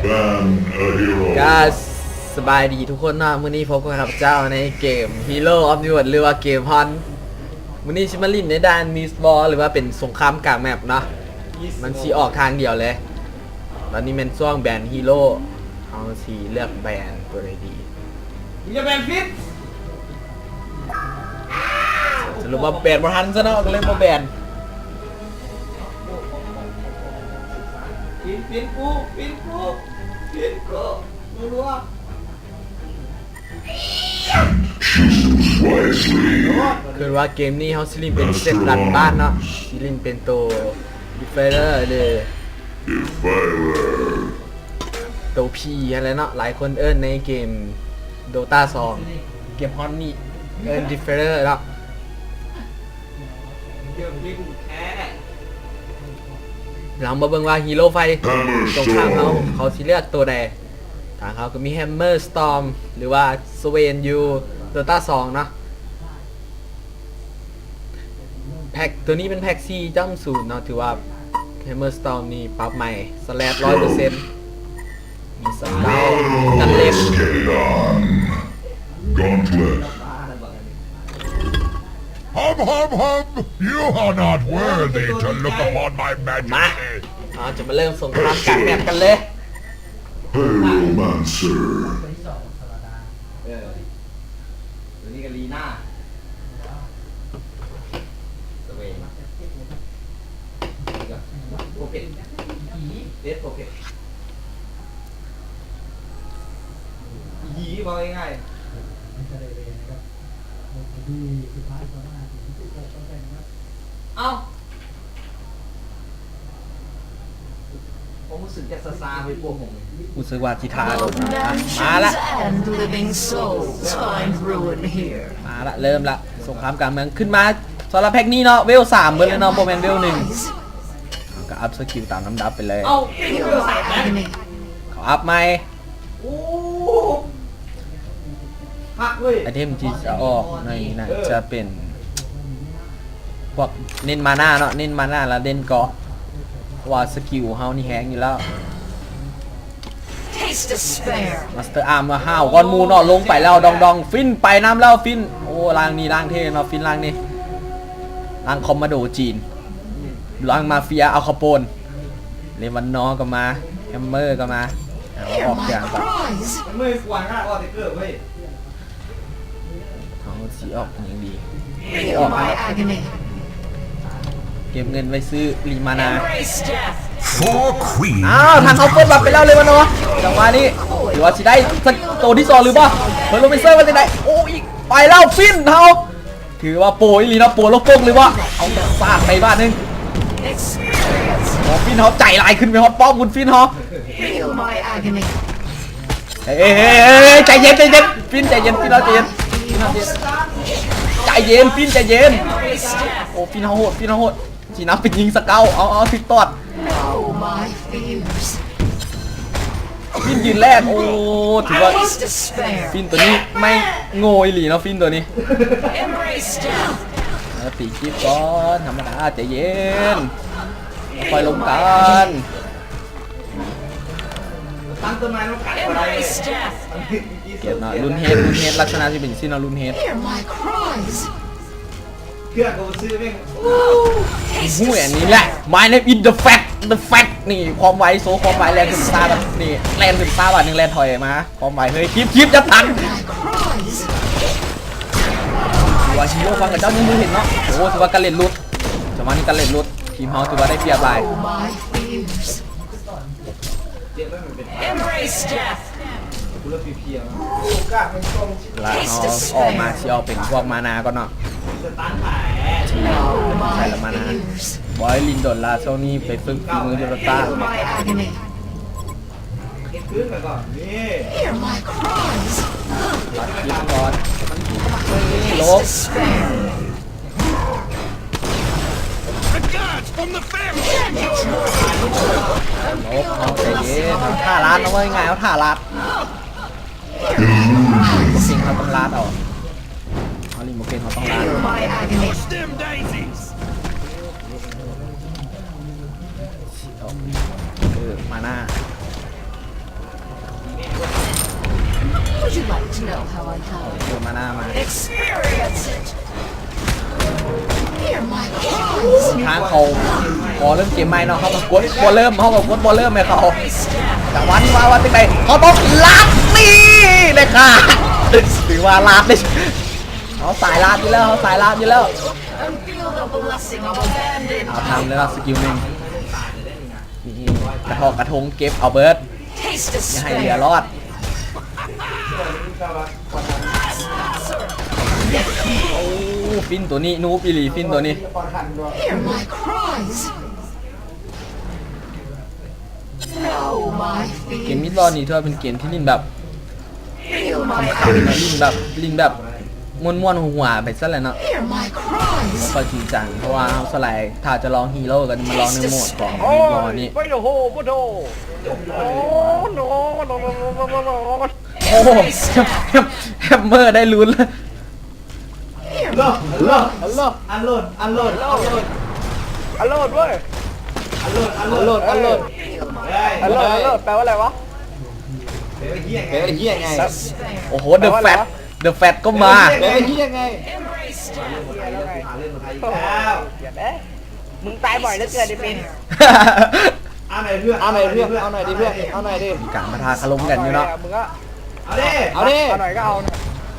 Ban a hero. ກະສະບາຍດີທຸກຄົນເນາະ, ມື້ນີ້ພົບກັບຂ້າພະເຈົ້າໃນເກມ Hero of the World ຫຼືວ່າເກມ Haunt. ມື້ນີ້ຊິມາຫຼິ້ນໃນດ່ານ Mist War ຫຼືວ່າເປັນສົງຄາມກາງແມັບເນາະ, ມັນຊິອອກທາງດຽວເລີຍ. ຕອນນີ້ແມ່ນຊ່ວງແບນ Hero, ເຮົາຊິເລືອກແບນຕົວໃດດີ? ຢ່າແບນ Fizz. ສະຫຼຸບວ່າແບນບໍ່ທັນຊະເນາະ, ກໍເລີຍບໍ່ແບນ. ປິ່ນ ປິ່ນກູ ປິ່ນກູ ປິ່ນກູ ລັວໆ. Choose wisely. ຄິດວ່າເກມນີ້ເຮົາຊິຫຼິ້ນເປັນ Master Zed ລັດບ້ານເນາະ, Arms. ຊິຫຼິ້ນເປັນໂຕ Defiler ເດີ Defiler. ໂຕ P ຫັ້ນແຫຼະເນາະ, ຫຼາຍຄົນເອີ້ນໃນເກມ Dota ສອງ ເກມ Haunt ນີ້ເອີ້ນ Defiler ເນາະ. ລອງມາເບິ່ງວ່າ Hero ຝ່າຍ Hammer ຕົງຂ້າມເຮົາ Storm. ເຂົາຊິເລືອກໂຕໃດ. ທາງເຮົາກໍມີ Hammer Storm ຫຼືວ່າ Swain ຢູ່ Dota ສອງເນາະ. ແພັກ ຕົວນີ້ເປັນແພັກ ສີ່ຈຸດສູນ ເນາະ, ຖືວ່າ Hammer Storm ນີ້ປັບໃໝ່ Slash ຮ້ອຍເປີເຊັນ ມີ Scout ກັນເລັບ. Let's get it on. Gauntlet. Hum, hum, hum! You are not worthy to look upon my majesty. ມາ ເຮົາຈະມາເລີ່ມສົງຄາມກາງແມັບກັນເລີຍ. Pyromancer. ເອີ ຕົວນີ້ກໍລີນາ Swain ໂປເພັດ ເດດໂປເພັດ ອີ ເວົ້າງ່າຍໆ. ເອົ້າ ຄວາມຮູ້ສຶກຈະຊາໆ ເຮີ້ຍ ພວກຂອງ ຮູ້ສຶກວ່າຊິທ່າໂດນ. ມາລະ Legends and living souls find ruin here. ມາລະ ເລີ່ມລະ ສົງຄາມກາງເມືອງຂຶ້ນມາ. ສຳລັບແພັກນີ້ເນາະ ເວວສາມເບິດເລີຍເນາະ ບໍ່ແມ່ນເວວໜຶ່ງ. ເຮົາກໍອັບສະກິວຕາມລຳດັບໄປເລີຍ. ເອົາ Feel my agony. ເຂົາອັບໃໝ່. ໂອ້ ຄັກເວີຍ. ໄອເທມທີ່ຈະອອກໃນນັ້ນຈະເປັນພວກເນັ້ນມານາເນາະ, ເນັ້ນມານາແລ້ວເນັ້ນເກາະ ເພາະວ່າສະກິວເຮົານີ້ແຮງຢູ່ແລ້ວ. Taste despair. Master Arm ມາຫ້າວກ່ອນໝູ່ເນາະ, ລົງໄປແລ້ວ ດອງໆ Finn ໄປນຳແລ້ວ Finn. ໂອ້ ລ່າງນີ້ລ່າງເທ່ເນາະ Finn ລ່າງນີ້ ລ່າງຄອມມາໂດຈີນ. ຫຼັງມາເຟຍ ອາລຄາໂປນ ເລວັນນໍກໍມາ ແຮມເມີກໍມາ. ເອົາ ອອກເຄື່ອງກ່ອນ ເຮົາຊິອອກຫຍັງດີ? ອອກ ເກັບເງິນໄວ້ຊື້ລີມານາ. ອ້າວ ທາງເຮົາເປີດບັບໄປແລ້ວ ເລວັນນໍ. ຈັງຫວະນີ້ ຫຼືວ່າຊິໄດ້ໂຕທີສອງຫຼືບໍ່? ເພິ່ນລົງໄປເຊີວ່າຈັ່ງໃດ? ໂອ້ ອີກ ໄປແລ້ວ ຟິນເຮົາ ຖືວ່າໂປອີ່ຫຼີເນາະ, ໂປລູກໂປ່ງຫຼືວ່າເອົາສາດໄປບາດໜຶ່ງ. ໂອ້ ຟິນເຮົາໃຈຫຼາຍ ຂຶ້ນໄປຮອດປ້ອມພຸ້ນ ຟິນເຮົາ. Feel my agony. ເອີຍ ໃຈເຢັນ ໃຈເຢັນ ຟິນໃຈເຢັນ ຟິນເຮົາໃຈເຢັນ ໃຈເຢັນ ຟິນໃຈເຢັນ. ໂອ້ ຟິນເຮົາໂຫດ ຟິນເຮົາໂຫດ. ຊິນຳໄປຍິງສະເກົາ. ເອົາ ເອົາ ຖືກຕອດ. Know my fears. ຟິນຢືນແລກ. ໂອ້ ຖືວ່າ Taste despair. ຟິນຕົວນີ້ໄມ່ໂງ່ອີ່ຫຼີເນາະ ຟິນຕົວນີ້. Embrace death. ເອົາ ຕີຄລິບກ່ອນ ທຳມະດາ ໃຈເຢັນ ຄ່ອຍລົມກັນ. Embrace death. ກຽດເນາະ ລຸນເຮດ ລຸນເຮດ ລັກສະນະຊິເປັນຊີ້ເນາະ ລຸນເຮດ. Hear my cries. ເພື່ອນກໍບໍ່ຊື້ແມ່ງ. ຮູ້ອັນນີ້ແຫຼະ My name is the Fat, the Fat. ນີ້ຄວາມໄວ ໂຊຄວາມໄວ ແລ່ນຂຶ້ນຊ້າແບບນີ້ ແລ່ນຂຶ້ນຊ້າບາດໜຶ່ງ ແລ່ນຖອຍມາ ຄວາມໄວ. ເຮີ້ຍ ຄລິບ ຄລິບ ຢ່າຕັນ. ວ່າຊິໂຍຟັງກັບເຈົ້າຍັງບໍ່ເຫັນເນາະ. ໂອ້ ຖືວ່າກາເລັດຫຼຸດ ຈັງຫວະນີ້ກາເລັດຫຼຸດ ທີມເຮົາຖືວ່າໄດ້ປຽບຫຼາຍ. Embrace death. ລະເຮົາອອກມາຊິອອກເປັນພວກມານາກ່ອນເນາະ. ໃສ່ລະມານາ ບໍ່ໄດ້ຫຼິ້ນດົນລະ ຊ່ວງນີ້ໄປຝຶກຝີມືຢູ່ລະຕາ. Hear my cries. ຕັດຄລິບກ່ອນ Taste despair. The gods from the family. ເຮົາໃຈເຢັນ ເຮົາທ່າລາດ ເອົາວ່າງ່າຍໆ ເຮົາທ່າລາດ. Illusion. ເຮົາຕ້ອງລາດເອົາ ເຮົາຫຼິ້ນບໍ່ເກັ່ງ ເຮົາຕ້ອງລາດ. Feel my agony. Crush them daisies. ເອີ ມານາ Would you like to know how I have ເອີ ມານາມາ Experience it. Hear my cries. ທາງເຂົາຂໍເລີ່ມເກມໃໝ່ເນາະ ເຮົາກໍກົດບໍ່ເລີ່ມ ເຮົາກໍກົດບໍ່ເລີ່ມໃຫ້ເຂົາ. ຈັງຫວະນີ້ວ່າ ວ່າຈັ່ງໃດ ເຂົາຕ້ອງລັດ ນີ້ເດ້ຄ່າ ຖືວ່າລັດເດ້ ເຮົາສາຍລັດຢູ່ແລ້ວ ເຮົາສາຍລັດຢູ່ແລ້ວ. And feel the blessing of abandoned ເອົາ ທຳແລ້ວສະກິວໜຶ່ງ ນີ້ກະເທາະກະທົງເກັບເອົາເບີດ Taste ຢ່າໃຫ້ເຫຼືອລອດ. despair. ໂອ້ ຟິນໂຕນີ້ນູບອີ່ຫຼີ ຟິນໂຕນີ້. Hear my cries. Know my fears. ເກມມິດລອນນີ້ຖືວ່າເປັນເກມທີ່ຫຼິ້ນແບບ Feel my ຂຳໆນະ agony. ຫຼິ້ນແບບ ຫຼິ້ນແບບມ່ວນໆຫົວໆໄປຊັ້ນແຫຼະເນາະ. Hear my cries. ບໍ່ຄ່ອຍຈິງຈັງ ເພາະວ່າເຮົາສ່ວນຫຼາຍຖ້າຈະລອງຮີໂຣກໍຈະມາລອງໃນໂໝດຂອງມິດລອນນີ້. ໂອ້ຍ ໂອ້ໂຫ ໂອ້ໂຫ ໂອ້ໂຫ ໂອ້ໂຫ ແຮມເມີໄດ້ລຸ້ນ. ເລີ ເລີ ອັນໂຫຼດ ອັນໂຫຼດ ອັນໂຫຼດ ອັນໂຫຼດ ອັນໂຫຼດເວີຍ ອັນໂຫຼດ ອັນໂຫຼດ ອັນໂຫຼດ ເອີຍ ອັນໂຫຼດ ອັນໂຫຼດ ແປວ່າອະໄລວະ? ແປວ່າເຮີ້ຍໄງ. ໂອ້ໂຫ ເດີແຟັດ ເດີແຟັດກໍມາ. ແປວ່າເຮີ້ຍໄງ. ໂອ້ໂຫ ຫາເລື່ອງໃຫ້ອີກແລ້ວ. ມຶງຕາຍບ່ອຍເຫຼືອເກີນໄອ້ເປັນ. ເອົາໜ່ອຍເພື່ອນ ເອົາໜ່ອຍເພື່ອນ ເອົາໜ່ອຍດິເພື່ອນ ເອົາໜ່ອຍດິ. ມີການປະທະຄາລົມກັນຢູ່ເນາະ. ເອົາເດ້ ເອົາເດ້ ເອົາໜ່ອຍກໍເອົາ ເ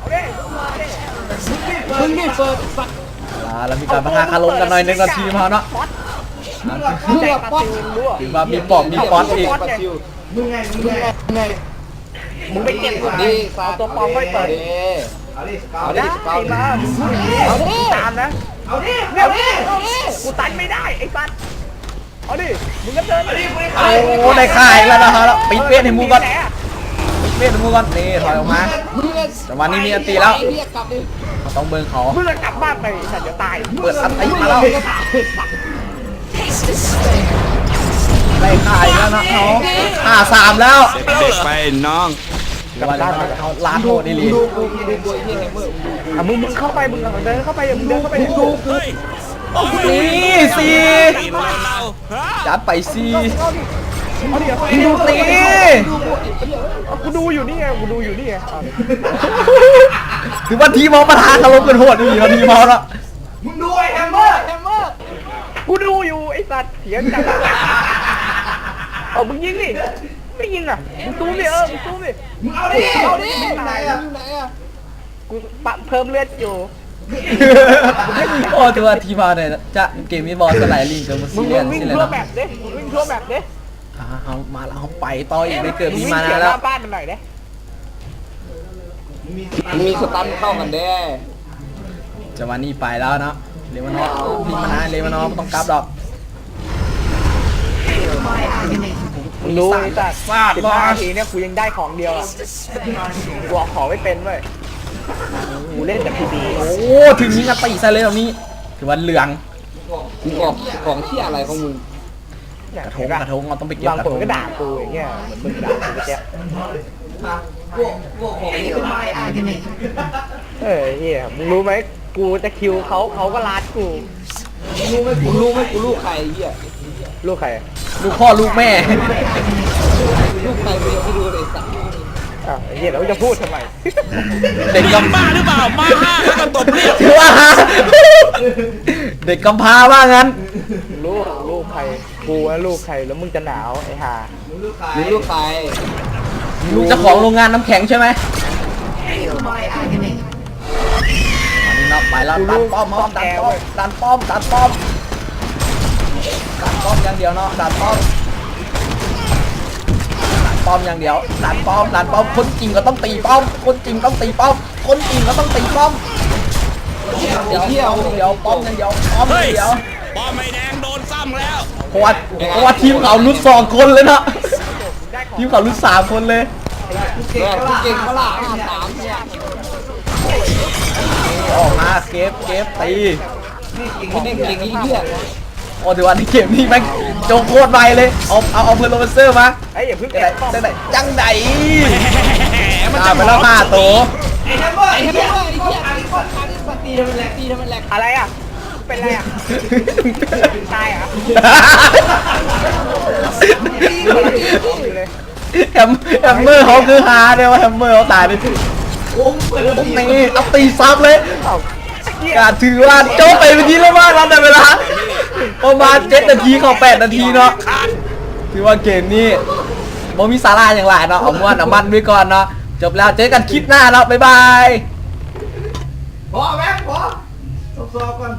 ອົາເດ້. ມຶງນີ້ເປີດ ອ່າ ແລ້ວມີການປະທະຄາລົມກັນໜ້ອຍໜຶ່ງເນາະ ທີມເຮົາເນາະ. ມຶງອະປັອດ ຖືວ່າມີປອບມີປອດອີກ. ມຶງໄງ ມຶງໄງ ມຶງໄງ ມຶງໄງ ມຶງໄປເກັບ ເອົາຕົວປອມໄວ້ກ່ອນ. ເອົາດິ ເອົາດິ ເອົາດິ ເອົາດິ ຕາມນະ ເອົາດິ ເອົາດິ ເອົາດິ ເອົາດິ ກູຕັນໄມ່ໄດ້ໄອ້ສັດ. ເອົາດິ ມຶງກໍເດີນ. ໂອ້ ໄດ້ຂ້າອີກແລ້ວນະ. ເອົາລະ ປິດເວດໃຫ້ໝູ່ກ່ອນ ປິດເວດໃຫ້ໝູ່ກ່ອນ. ນີ້ ຖອຍອອກມາ. ຈັງຫວະນີ້ມີອັນຕິແລ້ວ ເຮົາຕ້ອງເບິ່ງເຂົາ. ມຶງກໍກັບບ້ານໄປ ສັດຈະຕາຍ. ເປີດອັນຕິມາແລ້ວ Taste despair. ໄດ້ຂ້າອີກແລ້ວນະເຮົາ. ຫ້າສາມແລ້ວ ເດັກໄປນ້ອງ. ວ່າເຮົາລາດໂຫດອີ່ຫຼີ. ອ່ະ ມຶງ ມຶງເຂົ້າໄປ ມຶງເດີນເຂົ້າໄປ ມຶງເດີນເຂົ້າໄປ. ເຮີ້ຍ ສີ່ ສີ່ ຈັດໄປສີ່. ເອົາດິ ເອົາດິ ເອົາດິ ເອົາດິ. ກູດູຢູ່ນີ້ໄງ ກູດູຢູ່ນີ້ໄງ. ຖືວ່າທີມເຮົາປະທະຄາລົມກັນໂຫດອີ່ຫຼີເນາະ ທີມເຮົາເນາະ. ມຶງດູໄອ້ແຮມເມີ ແຮມເມີ. ກູດູຢູ່ໄອ້ສັດ ຖຽງຈັງ. ເອົາ ມຶງຍິງດິ ໄມ່ຍິງອະ ມຶງຊູມດິ ເອີ ມຶງຊູມດິ. ມຶງເອົາດິ ເອົາດິ ຢູ່ໄຫນອະ ຢູ່ໄຫນອະ. ກູປະເພີ່ມເລືອດຢູ່. ໂອ້ ຖືວ່າທີມເຮົານີ້ຈະເກມມີບອສສະໄລລິງກັນໝົດ ສີ່ເດືອນ ຊິເລີຍເນາະ. ແບບເດ້ ວິ່ງທົ່ວແບບເດ້. ອ່າ ເຮົາມາແລ້ວ ເຮົາໄປຕໍ່ອີກ. ໄດ້ເກີດມີມານານແລ້ວ ບ້ານມັນໜ້ອຍເດ້. ມີສະຕັນເຂົ້າກັນເດ້. ຈັງຫວະນີ້ໄປແລ້ວເນາະ ເລມານອ ພິງມານາ ເລມານອ ບໍ່ຕ້ອງກັບດອກ. ຮູ້ໄອ້ສັດ ສາມ ສິບຫ້ານາທີເນຍ ກູຍັງໄດ້ຂອງດຽວອະ ກູເອົາຂອງໄມ່ເປັນເວີຍ. ກູເລ່ນແຕ່ພີບີ. ໂອ້ ຖືກຍິງອັນຕິໃສ່ເລີຍແບບນີ້ ຖືວ່າເຫຼືອງ. ມຶງອອກຂອງເຫ້ຍອະໄລຂອງມຶງ? ກະທົງ ກະທົງ ເຮົາຕ້ອງໄປເກັບກະທົງ. ບາງຄົນກໍດ່າກູຢ່າງເງຍ ເໝືອນມຶງດ່າກູເມື່ອກີ້. Feel my agony. ເອີ ເຫ້ຍ ມຶງຮູ້ໄໝ ກູຈະຄິວເຂົາ ເຂົາກໍລາດກູ. ມຶງຮູ້ໄໝ ກູລູກໃຜ ເຫ້ຍ? ລູກໃຜ? ລູກພໍ່ລູກແມ່. ລູກໃຜ ກູຍັງບໍ່ຮູ້ເລີຍໄອ້ສັດ. ອ້າວ ໄອ້ເຫ້ຍ ແລ້ວມຶງຈະພູດທຳໄມ? ເດັກກຳ ບ້າຫຼືເປົ່າ? ມາຫ້າ ຂ້າກໍຕົບລຽບ. ເດັກກຳພ້າວ່າຊັ້ນ. ລູກ ລູກໃຜ? ກູວ່າລູກໃຜ ແລ້ວມຶງຈະໜາວ ໄອ້ຫ່າ. ລູກໃຜ? ລູກເຈົ້າຂອງໂຮງງານນ້ຳແຂງໃຊ່ໄໝ? Feel my agony. ອັນນີ້ເນາະ ໄປແລ້ວ ຕັດປ້ອມ ຕັດປ້ອມ ຕັດປ້ອມ ຕັດປ້ອມ ຕັດປ້ອມຢ່າງດຽວເນາະ ຕັດປ້ອມ ຕັດປ້ອມຢ່າງດຽວ ຕັດປ້ອມ ຕັດປ້ອມ. ຄົນຈິງກໍຕ້ອງຕີປ້ອມ ຄົນຈິງຕ້ອງຕີປ້ອມ ຄົນຈິງກໍຕ້ອງຕີປ້ອມ. ດຽວ ດຽວ ດຽວ ປ້ອມຢ່າງດຽວ ປ້ອມຢ່າງດຽວ. ປ້ອມໄອ້ແດງໂດນຊ້ຳແລ້ວ. ເພາະວ່າ ເພາະວ່າທີມເຂົາຫຼຸດສອງຄົນເລີຍເນາະ ທີມເຂົາຫຼຸດສາມຄົນເລີຍ. ເອີ ເກັ່ງປະລະ ຫ້າສາມເນຍ. ອອກມາ ເກັບ ເກັບ ຕີ. ເກັ່ງເກັ່ງເຫ້ຍ. ໂອ້ ຖືວ່າໃນເກມນີ້ແມ່ງຈົບໂຄດໄວເລີຍ. ເອົາ ເອົາ ເອົາເພິ່ນໂລເມເຊີມາ. ເອີຍ ຢ່າເພິ່ງແກະ ຈັ່ງໃດ ຈັ່ງໃດ? ຂ້າໄປແລ້ວຫ້າໂຕ. ໄອ້ແຮມເມີ ໄອ້ແຮມເມີ ໄອ້ເຫ້ຍ ຕີທຳໄມແລັກ ຕີທຳໄມແລັກ ອະໄລອະ? ເປັນໄລອະ? ຕາຍອະ? ໂອ້ ມ ແຮມເມີເຮົາຄືຫາເດ້ວ່າ ແຮມເມີເຮົາຕາຍເດ້. ໂອ້ຍ ນີ້ ເອົາຕີຊັບເລີຍ. ກະຖືວ່າຈົບໄປເປັນທີ່ຮຽບຮ້ອຍແລ້ວ ໃນເວລາປະມານເຈັດນາທີ ເຂົ້າແປດນາທີເນາະ. ຖືວ່າເກມນີ້ບໍ່ມີສາລະຫຍັງຫຼາຍເນາະ ເອົາມ່ວນເອົາມັນໄວ້ກ່ອນເນາະ. ຈົບແລ້ວ ເຈີກັນຄລິບໜ້າເນາະ ບາຍບາຍ. ພໍແມ່ນ ພໍ ຊອບໆກ່ອນ.